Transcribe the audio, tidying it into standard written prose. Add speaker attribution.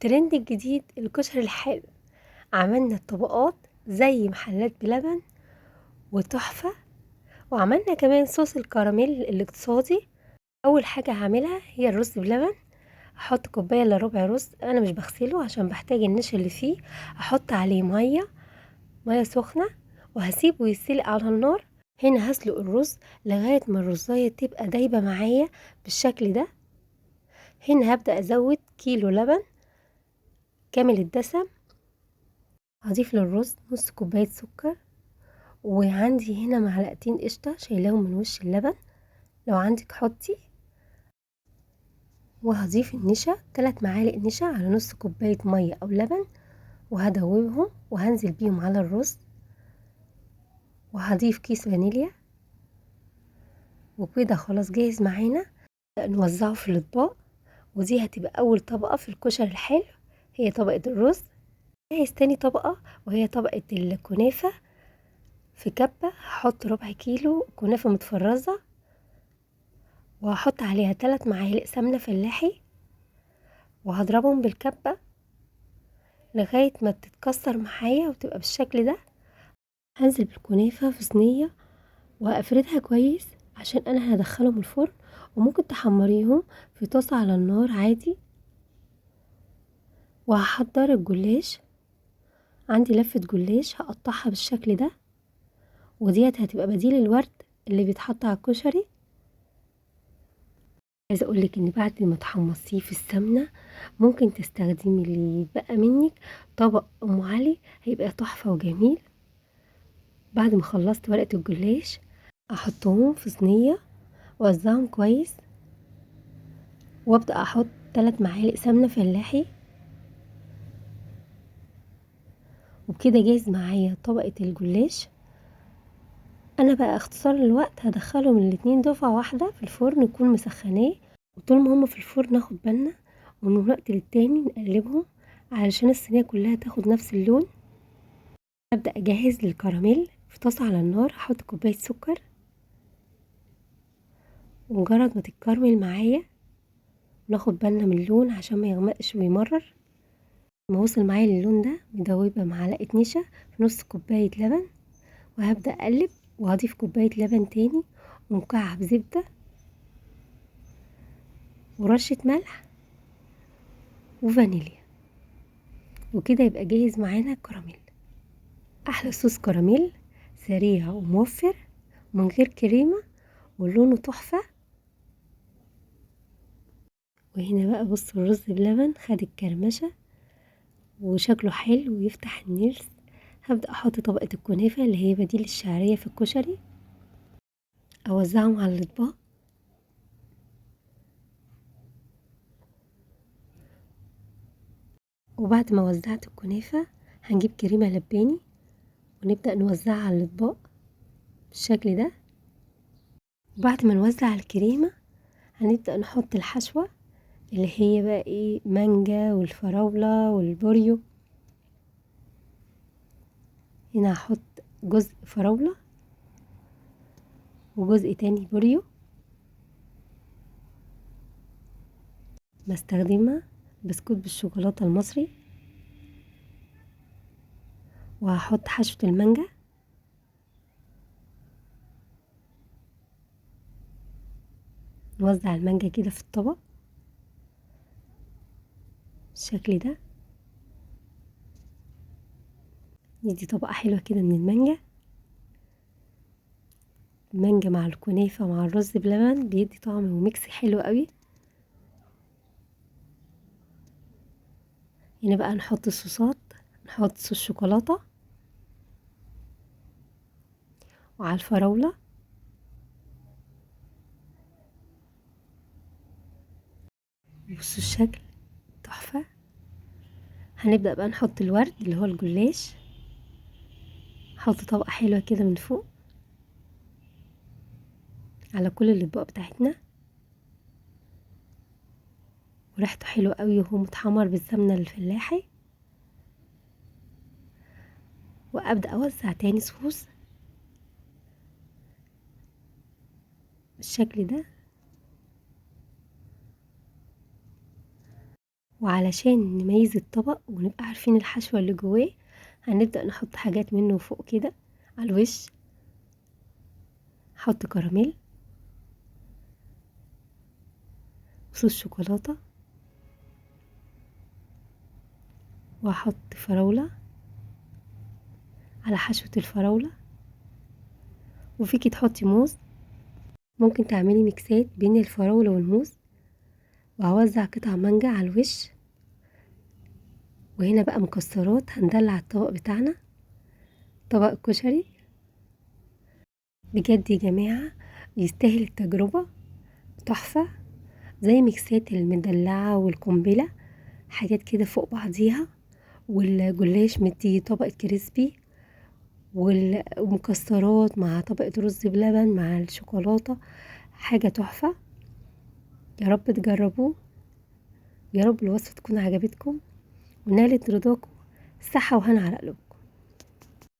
Speaker 1: الترند الجديد الكشري الحلو. عملنا الطبقات زي محلات بلبن وتحفة، وعملنا كمان صوص الكراميل الاقتصادي. اول حاجة هعملها هي الرز بلبن. احط كوباية الا ربع رز، انا مش بغسله عشان بحتاج النشا اللي فيه. احط عليه مية سخنة وهسيبه يتسلق على النار. هنا هسلق الرز لغاية ما الرزاية تبقى دايبة معايا بالشكل ده. هنا هبدأ ازود كيلو لبن كامل الدسم. هضيف للرز نص كوباية سكر، وعندي هنا معلقتين قشطة شايلاهم من وش اللبن، لو عندك حطي. وهضيف النشا 3 معالق نشا على نص كوباية مية او لبن، وهدوبهم وهنزل بيهم على الرز. وهضيف كيس فانيليا، وكده خلاص جاهز معانا. نوزعه في الاطباق، ودي هتبقى اول طبقة في الكشري الحلو، هي طبقة الرز. جاهز تاني طبقة وهي طبقة الكنافة. في كبة هحط ربع كيلو كنافة متفرزة، وهحط عليها 3 معالق سمنة فلاحي، وهضربهم بالكبة لغاية ما تتكسر معايا وتبقى بالشكل ده. هنزل بالكنافة في صينية وهفردها كويس عشان انا هدخلهم الفرن، وممكن تحمريهم في طاسة على النار عادي. وهحضر الجلاش. عندي لفة جلاش هقطعها بالشكل ده، وديت هتبقى بديل الورد اللي بيتحط على الكشري. عايزه اقولك ان بعد ما تحمصيه في السمنه ممكن تستخدمي اللي يتبقى منك طبق ام علي، هيبقى تحفه وجميل. بعد ما خلصت ورقه الجلاش احطهم في صينيه واوزعهم كويس، وابدا احط 3 معالق سمنه فلاحي، وبكده جاهز معايا طبقه الجلاش. انا بقى اختصار للوقت هدخلهم الاتنين دفعه واحده في الفرن، يكون مسخناه، وطول ما هما في الفرن ناخد بالنا ومن وقت للتاني نقلبهم علشان الصينيه كلها تاخد نفس اللون. ابدا اجهز للكراميل. في طاسه على النار هحط كوبايه سكر، ومجرد ما تتكرمل معايا ناخد بالنا من اللون عشان ما يغمقش ويمرر. ما وصل معايا للون ده مدوبه معلقه نشا في نص كوبايه لبن، وهبدا اقلب وهضيف كوباية لبن تاني ومكعب زبدة ورشة ملح وفانيليا، وكده يبقى جاهز معانا الكراميل. احلى صوص كراميل سريع وموفر من غير كريمة ولونه تحفة. وهنا بقى بصوا الرز بلبن خد الكرمشة وشكله حلو ويفتح النفس. هبدأ احط طبقة الكنافة اللي هي بديل الشعرية في الكشري، اوزعهم على الاطباق. وبعد ما وزعت الكنافة هنجيب كريمة لباني ونبدأ نوزعها على الاطباق بالشكل ده. وبعد ما نوزع الكريمة هنبدأ نحط الحشوة اللي هي بقى ايه، مانجا والفراولة والبوريو. هنا هحط جزء فراولة وجزء تاني بوريو. بستخدمها بسكوت بالشوكولاتة المصري، وهحط حشوة المانجا. نوزع المانجا كده في الطبق بالشكل ده، ندي طبقة حلوة كده من المانجا. المانجا مع الكنافة مع الرز بلبن بيدي طعم وميكس حلو قوي. هنا بقى نحط الصوصات، نحط صوص شوكولاتة وعلى الفراولة، بصوا الشكل تحفة. هنبدأ بقى نحط الورد اللي هو الجلاش، نحط طبقة حلوة كده من فوق على كل الاطباق بتاعتنا، وريحته حلوة قوي وهو متحمر بالسمنة الفلاحي. وابدأ اوزع تاني صوص بالشكل ده، وعلشان نميز الطبق ونبقى عارفين الحشوة اللي جواه هنبدأ نحط حاجات منه فوق كده على الوش. هحط كراميل وصوص شوكولاتة، وهحط فراولة على حشوة الفراولة، وفيكي تحطي موز. ممكن تعملي ميكسات بين الفراولة والموز. وهوزع قطع مانجا على الوش. وهنا بقى مكسرات هندلع الطبق بتاعنا، طبق كشري. بجد يا جماعة يستاهل التجربة، تحفة. زي ميكسات المدلعة والقنبلة، حاجات كده فوق بعضيها، والجلاش مدي طبقة كريسبي، والمكسرات مع طبقة رز بلبن مع الشوكولاتة، حاجة تحفة. يا رب تجربوه، يا رب الوصفة تكون عجبتكم ونالت رضاكم. صحة وهنا على قلوبكم.